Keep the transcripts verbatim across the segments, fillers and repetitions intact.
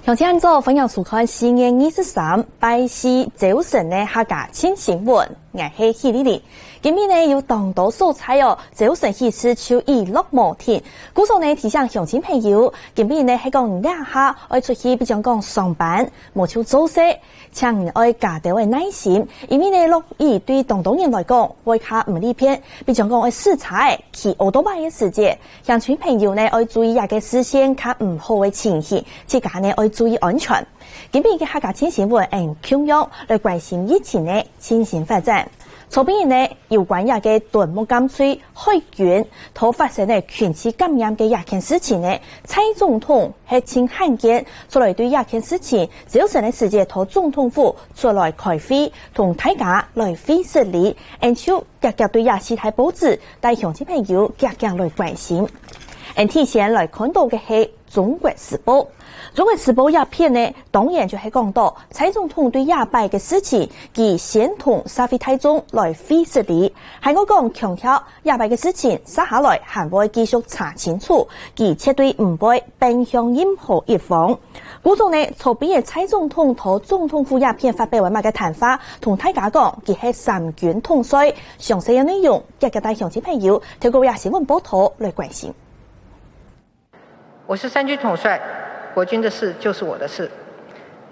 鄉親恁早，歡迎收看四月二十三拜四朝晨个客家新新聞，𠊎係許麗麗。今晡日呢有當多所在哦，朝晨起勢就雨落無停。故所呢提醒鄉親朋友，今晡日呢係講這下愛出去，比將講上班，無就做事，請你愛加兜仔耐心，因為呢落雨對當多人來講會較毋利便，比將講愛駛車仔、騎奧多拜个時節， 鄉親朋友呢愛注意這个視線較毋好个情形，自家呢愛注意安全。今晡日个客家新新聞，𫣆共樣來關心疫情个最新發展。昨晡日呢，有關這个啄木崁水海軍所發生个群聚感染个這件事情呢，蔡總統係盡罕見出來對這件事情朝晨个時節到總統府出來開會，同大家來會失禮，𫣆就遽遽對這四大報紙帶鄉親朋友遽遽來關心。𫣆第一先來看著个係中國時報。中國時報這篇呢，當然就係講著蔡總統對這擺个事情，佢先同社會大眾來會失禮，還過講強調這擺个事情，續下來還會繼續查清楚，佢絕對毋會偏向任何一方。 故所呢，昨晡日蔡總統到總統府這片發表个麼个談話，同大家講，佢係三軍統帥，詳細个內容，遽遽帶鄉親朋友透過這新聞報導來關心。我是三軍統帥，國軍的事就是我的事，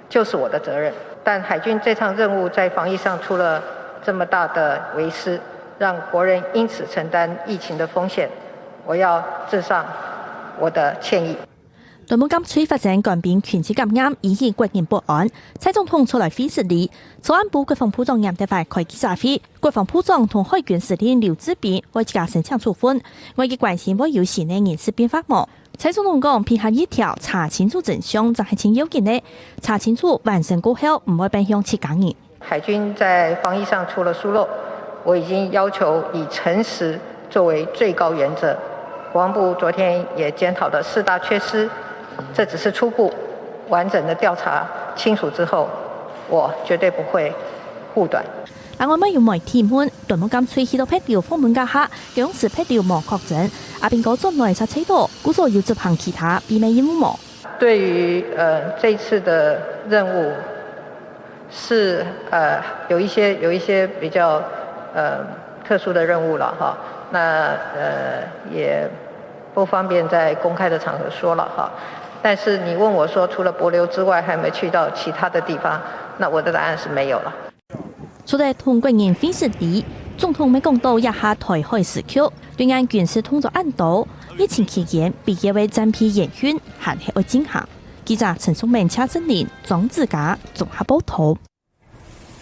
就是我的责任。但海军这场任务在防疫上出了这么大的微失，让国人因此承担疫情的风险，我要致上我的歉意。 啄木崁水發生官兵群聚感染，引起國人不安。蔡總統出來會失禮，昨暗晡國防部長嚴德發開記者會，國防部長同海軍司令劉志斌會自家申請處分，外界關心會有新个人事變化無？蔡總統講，配合協調，查清楚真相正係盡要緊个，查清楚完成過後，毋會變向自家人。 海军在防疫上出了疏漏，我已经要求以诚实作为最高原则。国防部昨天也检讨了四大缺失，这只是初步，完整的调查清楚之后，我绝对不会护短。另外，有媒体問，啄木崁水去到溪流訪問該下，該央時溪流無確診，阿兵哥轉來煞查著，故所有執行其他避免任務無？ 对于呃这一次的任务是呃有一些有一些比较呃特殊的任务了哈，那呃也不方便在公开的场合说了哈。但是你问我说除了帛琉之外还有没有去到其他的地方，那我的答案是没有了。 除了同國人會失禮，總統乜講著這下台海時局，對岸軍事動作恁多，疫情期間必要个戰備演訓還係愛進行。記者陳淑敏、謝振林、莊子嘉綜合報導。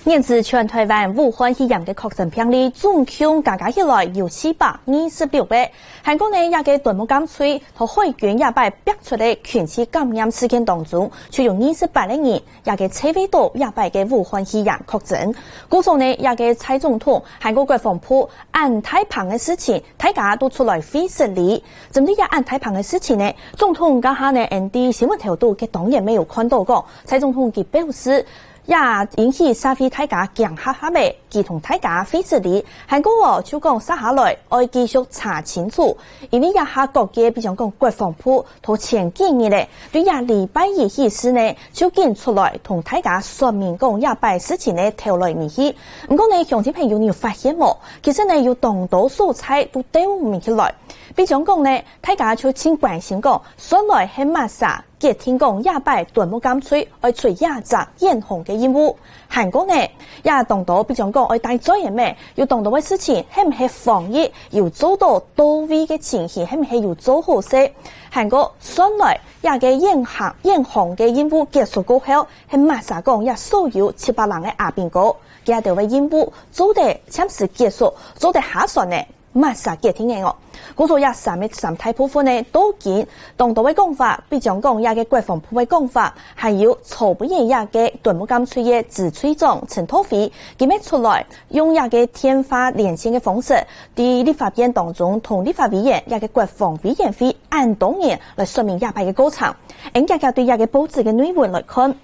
現時全台灣武漢肺炎个確診病例總共加加起來有四百二十六个，還過呢，這个啄木崁水同海軍這擺爆出个群聚感染事件當中，就有二十八个人 這个測試著這擺个武漢肺炎確診。故所呢，這个蔡總統還過國防部恁大方个事情，大家都出來會失禮。針對這恁大方个事情呢，總統該下呢，𫣆在新聞頭度个當然乜有看著講，蔡總統佢表示，這引起社會大家驚嚇嚇个，佢同大家會失禮。還過哦，就講續下來愛繼續查清楚，因為這下各界，比將講國防部 頭前幾日咧，對這禮拜一起勢呢，就緊出來同大家說明講這擺事情个頭來尾去。毋過呢，鄉親朋友你有發現無？其實呢，有當多所在都兜毋起來。比將講呢，大家就盡關心講，算來係麼儕決定講這擺啄木崁水愛出這隻遠航个任務。 還過呢，也當多，比將講愛戴嘴个咩，有當多个事情，係毋係防疫有做到到位个情形，係毋係有做好勢。還過算來，這个遠航遠航个任務結束過後，係麼儕講這所有七百零个阿兵哥，佢兜个任務做得暫時結束，做得下船呢？ 麼儕決定个哦。故所這三个三大部分呢，都經當多个講法，比將講這个國防部个講法，還有昨晡日這个啄木崁水个支隊長陳透輝，佢乜出來用這个電話連線个方式，在立法院當中同立法委員這个國防委員會恁多人來說明這擺个過程。𫣆遽遽對這个報紙个內文來看。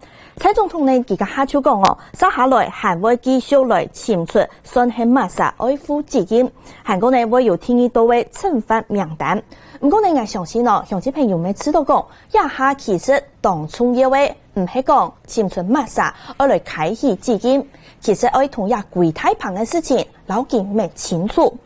蔡總統呢，佢个下晝講哦，接下來還會繼續來尋出算係麼儕愛負責任，還過呢會有第二道个懲罰名單。毋過呢，𠊎相信哦，鄉親朋友乜知道講，這下其實當重要个，毋係講尋出麼儕愛來開起責任，其實愛同這歸大棚个事情摎佢搣清楚。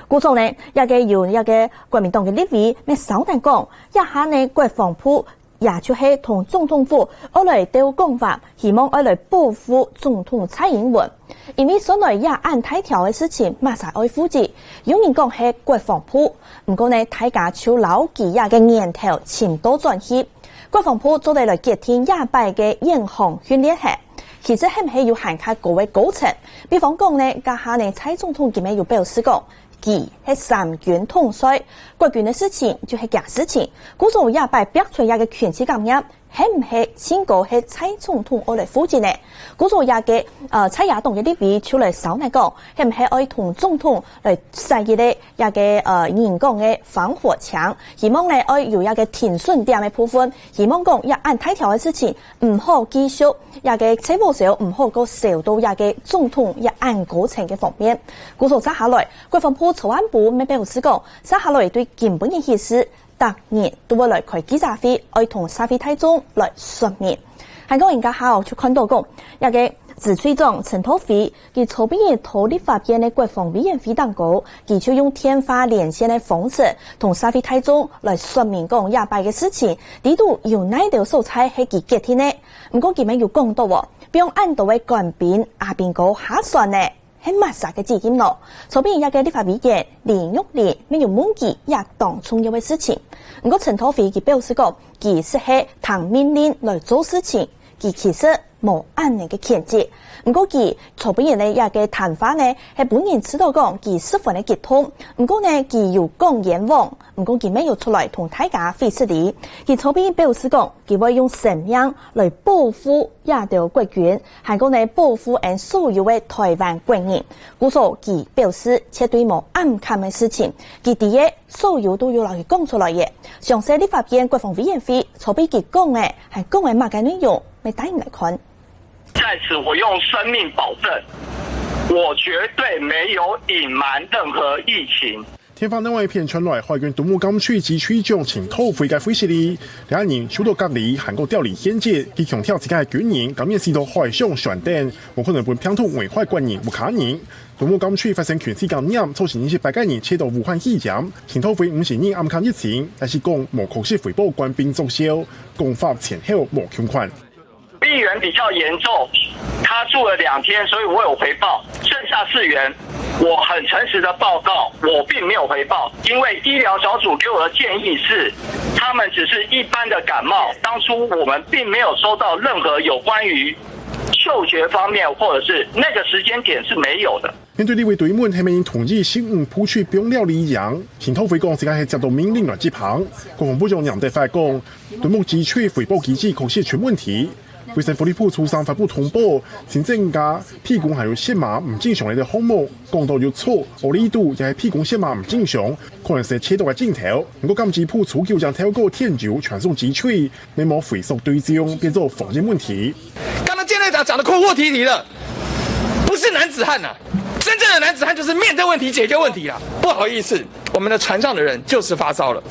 故所呢，這个有這个國民黨个立委乜燒等講，這下呢國防部 也就係同總統府愛來鬥講法，希望愛來保護總統蔡英文。因為算來這恁大條个事情，麼儕愛負責？有人講係國防部，毋過呢，大家就摎佢這个源頭尋倒轉去。國防部做得來決定這擺个遠航訓練係，其實係毋係有還較高个高層？比方講呢，這下呢，蔡總統今晡日有表示講， 佢係三軍統帥，國軍个事情就係厥事情。故所這擺爆出這个群聚感染，係毋係盡過係蔡總統愛來負責呢？故所這个，呃，在野黨个立委就來燒來講，係毋係愛同總統來設一个這个，呃，人講个防火牆，希望呢愛有這个停損點个部分，希望講這恁大條个事情毋好繼續 這个吹火燒毋好過燒到這个總統這恁高層个方面。故所接下來，國防部草案部乜表示講，接下來對今晡日起勢，逐日都會來開記者會，愛同社會大眾來說明。還過𠊎這下就看到講，這个指揮長陳透輝，佢昨晡日到立法院个國防委員會當中，佢就用電話連線个方式，同社會大眾來說明講這擺个事情，裡肚有哪兜所在係佢決定个。 毋過佢乜有講到哦，放恁多个官兵、阿兵哥下船呢，係麼儕个責任咯？昨晡日這个立法委員李玉玲乜有問佢這當重要个事情。毋過陳透輝佢表示講，佢實係聽命令來做事情，佢其實無恁呢个權責。毋過佢昨晡日个這个談話呢，係分人知道講佢十分个激動。毋過呢，佢有講冤枉，毋過佢乜有出來同大家會失禮。佢昨晡日表示講， 佢會用生命來保護這兜國軍，還過呢保護𠊎所有个台灣國人。故所佢表示絕對無暗崁个事情，佢知个所有都有摎佢講出來个。詳細立法院國防委員會昨晡佢講个，還講个麼个內容，乜帶你來看。在此，我用生命保證，我絕對沒有隱瞞任何疫情。 電話另外一片傳來海軍東部艦區指揮長陳透輝个會失禮，這人受到隔離，還過調離現職，佢強調自家个軍人甘願死到海上船頂，無可能分病毒危害國人屋下人。東部艦區發生群聚感染，造成二十八个人撤到武漢肺炎，陳透輝毋承認暗崁疫情，但是講無確實回報官兵作燒，講法前後無共款。 病员比较严重，他住了两天，所以我有回报。剩下四员，我很诚实的报告，我并没有回报，因为医疗小组给我的建议是，他们只是一般的感冒。当初我们并没有收到任何有关于嗅觉方面，或者是那个时间点是没有的。面对立委追问，系毋系同意新屋部队放料理营，陈透辉讲自家系接到命令来执行。国防部长杨德发讲，东部部队回报机制确实出问题， 卫生福利部初三发布通报，新增加鼻公還有舌嫲毋正常个項目，講到有錯，無力度也係鼻公舌嫲毋正常，可能係切到个鏡頭。毋過柑仔埔初九正透過電郵傳送指揮，內無回溯追蹤，變做防疫問題。剛剛建隊長講的哭哭啼啼的，不是男子漢吶、真正的男子汉就是面对问题、解决问题啦。不好意思，我们的船上的人就是发烧了，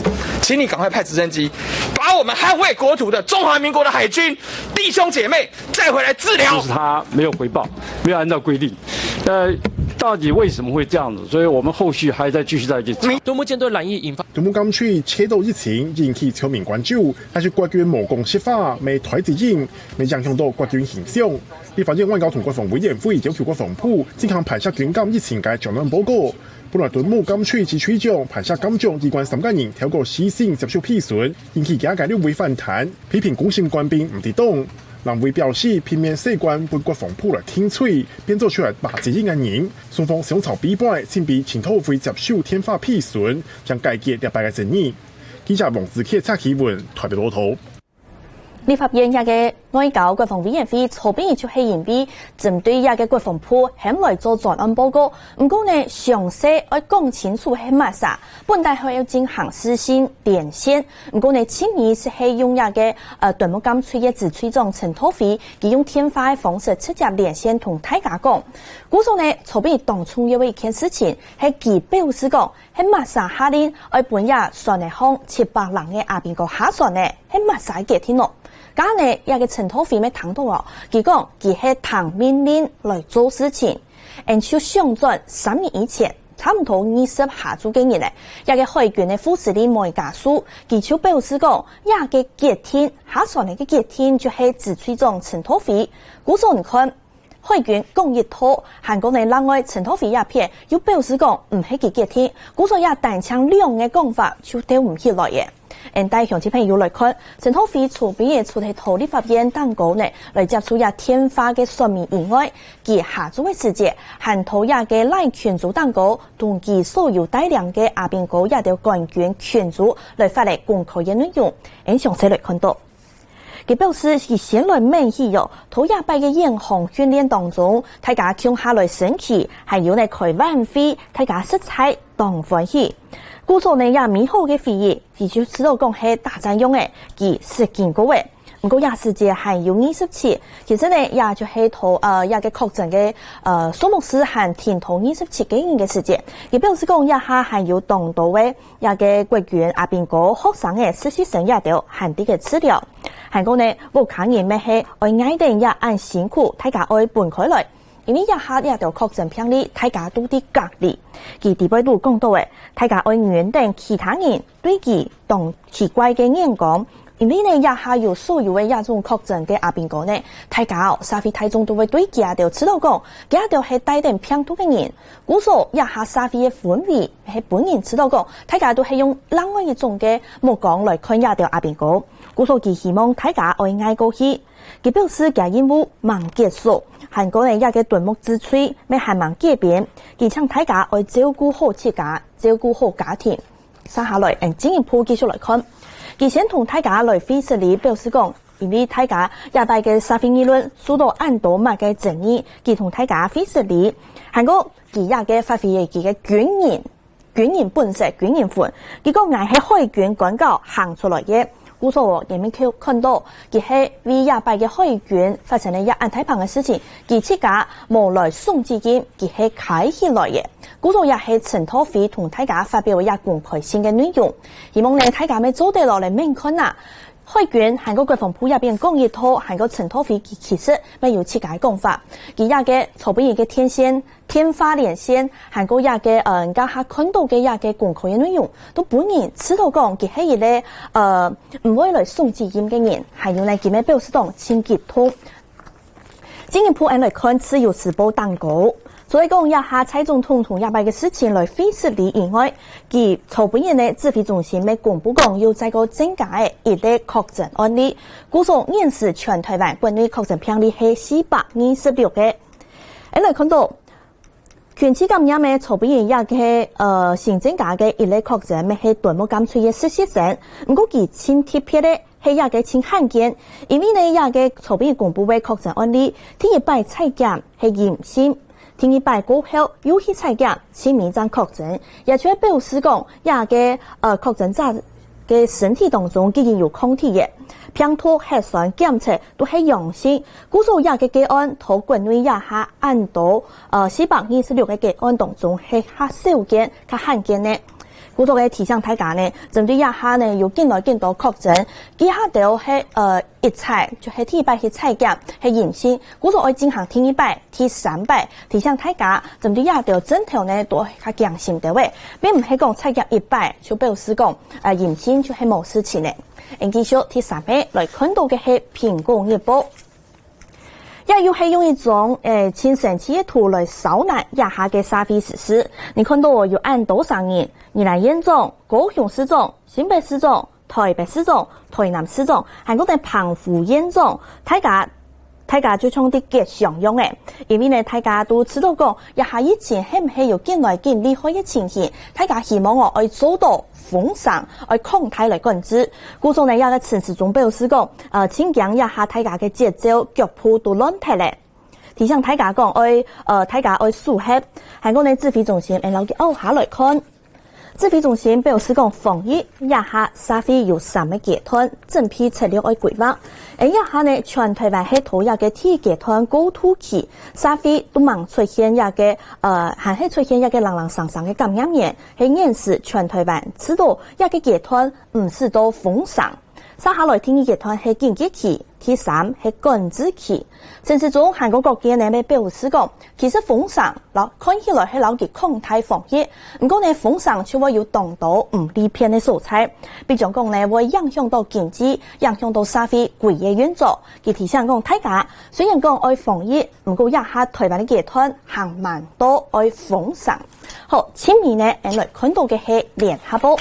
请你赶快派直升机，把我们捍卫国土的中华民国的海军弟兄姐妹带回来治疗。就是他没有回报，没有按照规定。呃，到底为什么会这样子？所以我们后续还在继续在去查。东部舰队染疫引发东部柑仔切到疫情引起全民關注，但是國軍無講實話，乜推責任，乜影響到國軍形象。立法院外交同國防委員會要求國防部進行排除軍艦疫情个專案報告。本來東部柑仔指揮長、排除艦長機關三个人透過私信接受質詢，引起幾下个立委反彈，批評公審官兵毋得當。 藍委表示，避免事關分國防部來定罪，變做出來把責任个人，雙方相吵比敗，先被陳透輝接受電話質詢，將解決這擺个爭議。記者黃子傑、蔡啟文台北報導。立法院這个外交國防委員會昨晡日就係因為針對這个國防部喊來做專案報告，毋過呢，詳細愛講清楚係麼儕，本來係愛進行視訊連線，毋過呢，盡尾就係用這个呃，敦睦艦隊个指揮長陳透輝，佢用電話个方式直接連線同大家講。故所呢，昨晡日當重要个一件事情，係佢表示講， 係麼儕下令愛分這船仔項七百零个阿兵哥下船呢？係麼儕決定哦？該呢，這个陳透輝乜聽著哦，佢講佢係聽命令來做事情。𫣆就想轉三日以前，差毋多二十下晝个日仔，這个海軍个副司令梅家樹，佢就表示講，這个決定，下船个決定就係指揮長陳透輝。故所你看， 海軍講一套，還過呢另外陳透輝這片又表示講毋係佢決定，故所這單淨兩个講法就鬥毋起來了。𫣆帶鄉親朋友來看，陳透輝昨晡日除忒在立法院頂高呢，來接受這電話个說明以外，佢下晝个時節，還在這个LINE群組頂高，同佢所有帶領个阿兵哥這兜官軍群組來發个公開个內容，𫣆詳細來看著。 佢表示佢先來問起哦，在這擺个遠航訓練當中，大家共下來升旗，還有呢開晚會，大家實在當歡喜。故所呢這美好个回憶，佢就知著講係打仗用个，佢實經過个。毋過這時節還有二十七，其實呢，這就係在呃這个確診个呃數目字還停在二十七个人个時節。佢表示講，這下還有當多个 這个國軍阿兵哥、學生仔、實習生這兜還在該治療。還過呢，屋下人乜係愛𠊎等這恁辛苦，大家愛分開來。因為這下這兜確診病例，大家都在隔離。佢底背肚講著个，大家愛忍等其他人對佢當奇怪个眼光。因為呢，這下有所有个這種確診个阿兵哥呢，大家哦，社會大眾都會對佢兜知著講，佢兜係帶等病毒个人。故所這下社會个氛圍 係分人知著講，大家都係用另外一種个目光來看這兜阿兵哥。故所佢希望大家愛挨過去。佢表示厥任務吂結束，還過呢這个敦睦之隊乜還吂解編。佢請大家愛照顧好自家，照顧好家庭。接下來，𫣆進一步繼續來看。佢先同大家來會失禮，表示講，因為大家這擺个社會議論受著恁多麼个爭議，佢同大家會失禮。還過佢這个發揮佢个軍人 軍人本色、軍人魂。佢講𠊎係海軍官校行出來个，故所𠊎乜看著佢係為這擺个海軍發生了這恁大項个事情，佢自家無來送責任，佢係徛起來个。故所也係陳透輝同大家發表个這公開信个內容，希望呢大家乜做得落來問看啊。 海軍還過國防部這片講一套，還過陳透輝佢其實乜有自家个講法。佢這个昨晡日个電線、電話連線，還過這个呃，這下看著个這个公開个內容，都分人知著講佢係一個呃，毋會來送責任个人，還有呢，佢乜表示當盡激動。 進一步𫣆來看自由時報頂高。所以講這下蔡總統同這擺个事情來會失禮以外，佢昨晡日呢指揮中心乜公布講又再過增加个一例確診案例，故所現時全臺灣國內確診病例係四百二十六個。𫣆來看著，群聚感染个昨晡日這个呃，新增加个一例確診乜係敦睦艦隊个實習生，毋過佢盡特別个 係這个盡罕見，因為呢這个昨晡日公布个確診案例，第一擺採檢係陰性，第二擺過後又去採檢，盡尾正確診，也就係表示講，這个呃，確診者个身體當中既經有抗體个，病毒核酸檢測都係陽性，故所這个個案在國內這下恁多呃，四百二十六個個案當中係較少見、較罕見个。 故所个提醒大家呢，針對這下呢有緊來緊多確診，佢下兜係呃，一採就係第一擺去採檢係陰性，故所愛進行第二擺、第三擺，提醒大家針對這兜症頭呢，都較驚心兜仔，並毋係講採檢一擺就表示講呃，陰性就係無事情个。𫣆繼續第三個來看著个係蘋果日報。 這又係用一種誒，盡生趣个圖來紹介這下个社會時事。你看著有恁多聲音，宜蘭縣長、高雄市長、新北市長、臺北市長、臺南市長，還過等澎湖縣長，大家大家就像在結霜樣仔，因為呢，大家都知道講，這下疫情係毋係有緊來緊厲害个情形，大家希望哦，愛做到封城，愛擴大來管制。故所呢，這个陳時中表示講，呃，盡驚這下大家个節奏、腳步都亂忒咧。提醒大家講，愛，呃，大家愛手合，還過呢，指揮中心，𫣆摎佢拗下來看。 指揮中心表示講，防疫這下社會有三个階段，準備策略愛規劃。而這下呢，全台灣係在這个第一階段過渡期，社會都吂出現這个，呃，還係出現這个零零星星个感染源，係現時全台灣知道這个階段毋使到封城。 續下來第二階段係警戒期，第三係管制期。陳時中還過各界呢，也表示講，其實封城摎看起來係摎佢擴大防疫，毋過呢，封城就會有當多毋利便个所在，比將講呢，會影響到經濟，影響到社會規个運作。佢提醒講，大家雖然講愛防疫，毋過這下台灣个階段還吂到愛封城。好，盡尾呢，𫣆來看到个係聯合報。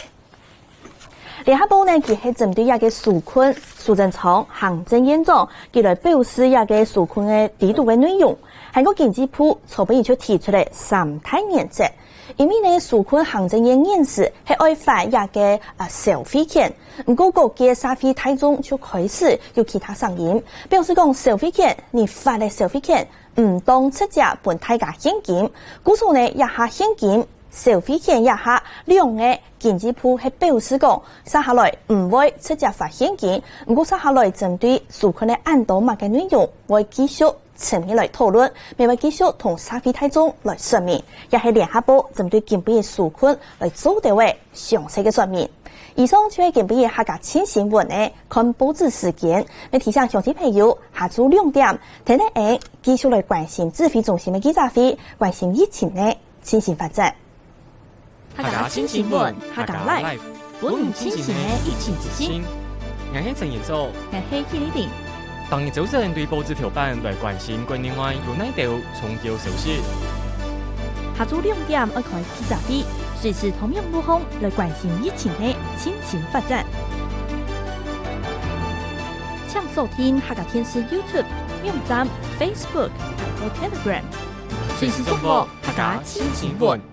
聯合報呢，佢係針對這个紓困、蘇貞昌行政院長，佢來表示這个紓困个制度个內容。還過經濟部昨晡日就提出了三大原則，因為呢，紓困行政院現時係愛發這个，啊，消費券，毋過各界社會大眾就開始有其他聲音，表示講消費券，你發个消費券，毋當直接分大家現金，故所呢，這下現金 消費券這下兩个經濟部係表示講，續下來毋會直接發現金，毋過續下來針對紓困个恁多麼个內容，會繼續深入來討論，也會繼續同社會大眾來說明，也係聯合報針對今晡日紓困來做到个詳細个說明。以上就係今晡日客家新新聞个看報紙時間，也提醒鄉親朋友，下晝兩點，跈等𫣆繼續來關心指揮中心个記者會，關心疫情个 新新發展。客家新新聞，客家Live，分你清醒个疫情資訊。𠊎係陳彥祖，𠊎係許麗玲。逐日朝晨對報紙頭版來關心國內外有哪兜重要消息。下晝兩點愛開記者會，隨時同樣路項來關心疫情个新新發展。請鎖定客家電視YouTube、網站、Facebook，還有Telegram。 隨時掌握客家新新聞。